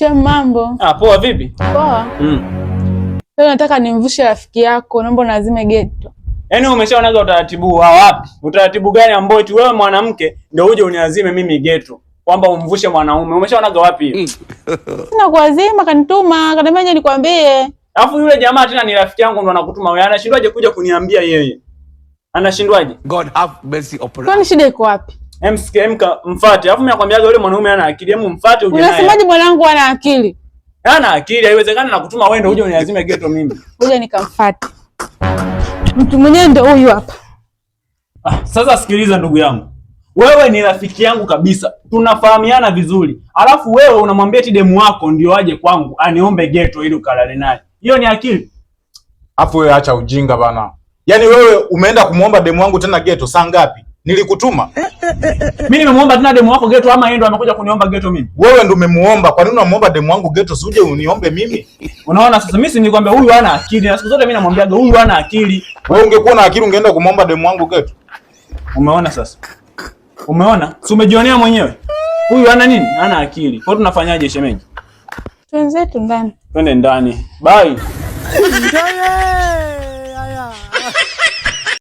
Shem, mambo? Ah, poa vipi? Poa. Leo nataka nimvushe rafiki yako, naomba unazime geto. Yaani umeshaonaga utaratibu wa wapi? Utaratibu gani ambao eti wewe mwanamke ndio uje uniazime mimi geto? Kwamba umvushe mwanaume. Umeshaonaga wapi hiyo? Sina kuazima, kanituma, kaniambia nije nikwambie. Alafu yule jamaa tena ni rafiki yangu ndo anakutuma wewe. Anashindwaje kuja kuniambia yeye? Anashindwaje? God have mercy upon us. Kwani shida iko wapi? Mka mfuate. Alafu mimi nakwambiaga yule mwanaume hana akili. Hemu mfuate uje naye. Unasemaje mwanangu ana akili? Hana akili, haiwezekani nakutuma wewe ndio uje uniazime geto mimi. Ngoja nikamfuate. Mtu mwenyewe ndio huyu hapa. Ah, sasa sikiliza ndugu yangu. Wewe ni rafiki yangu kabisa, tunafahamiana vizuri, alafu wewe unamwambia eti demu wako ndio aje kwangu aniombe geto ili ukalale naye. Hiyo ni akili? Afu wewe acha ujinga bana. Yaani wewe umeenda kumuomba demu wangu tena geto saa ngapi? Nilikutuma? Mimi nimemuomba tena demu wako geto ama yeye ndo amekuja kuniomba geto mimi? Wewe ndo umemuomba. Kwa nini unamuomba demu wangu geto? Si uje uniombe mimi? Unaona sasa, mimi si nilikwambia huyu hana akili, na siku zote mimi namwambiaga huyu hana akili. Wewe ungekuwa na akili ungeenda kumuomba demu wangu geto. Umeona sasa? Umeona? Si umejionea mwenyewe? Huyu hana nini? Hana akili. Kwa hiyo tunafanyaje shemeji? Twenzetu ndani. Twende ndani. Bye. Enjoy.